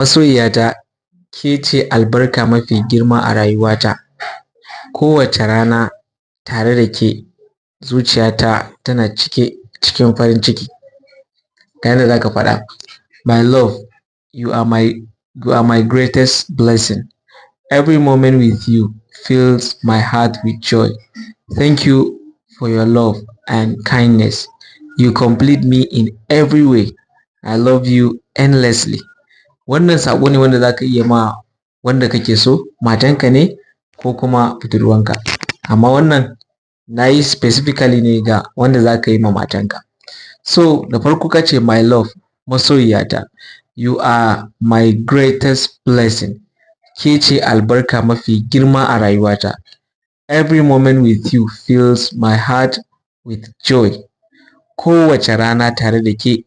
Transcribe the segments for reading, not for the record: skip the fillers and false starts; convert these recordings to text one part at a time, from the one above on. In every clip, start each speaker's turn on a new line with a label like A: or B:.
A: Masoyiyata, ke ce albarka mafi girma a rayuwata. Kowace rana tare da ke, zuciyata tana cike cikin farin ciki. Ga yadda za ka faɗa: My love, you are my greatest blessing. Every moment with you fills my heart with joy. Thank you for your love and kindness. You complete me in every way. I love you endlessly. Wannan saƙo ne wanda za ka iya ma wanda kake so, matanka ne ko kuma budurwanka. Amma wannan na yi specifically ne ga wanda za ka yi ma matanka. So da farko ka ce, "My love", masoyiyata, "you are my greatest blessing", ke ce albarka mafi girma a rayuwata. "Every moment with you fills my heart with joy." Kowace rana tare da ke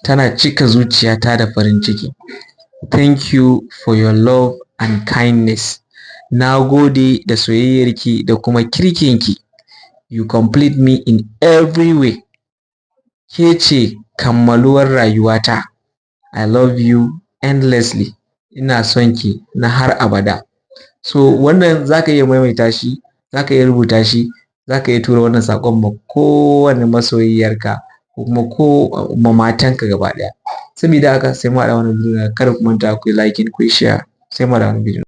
A: tana cika zuciyata da farin ciki. "Thank you for your love and kindness." Na gode da soyayyarki da kuma kirkinki. "You complete me in every way." Ke ce kammaluwar rayuwata. "I love you endlessly." Ina son ki na har abada. So wannan za ka iya maimaita shi, za ka iya rubuta shi, za ka iya tura wannan saƙon ma kowane masoyiyarka ko kuma ko ma matanka gaba ɗaya. Sabida haka, sai mu haɗu a wani bidiyo. Kada ku manta ku yi liking, ku yi share. Sai mu haɗu a wani bidiyo.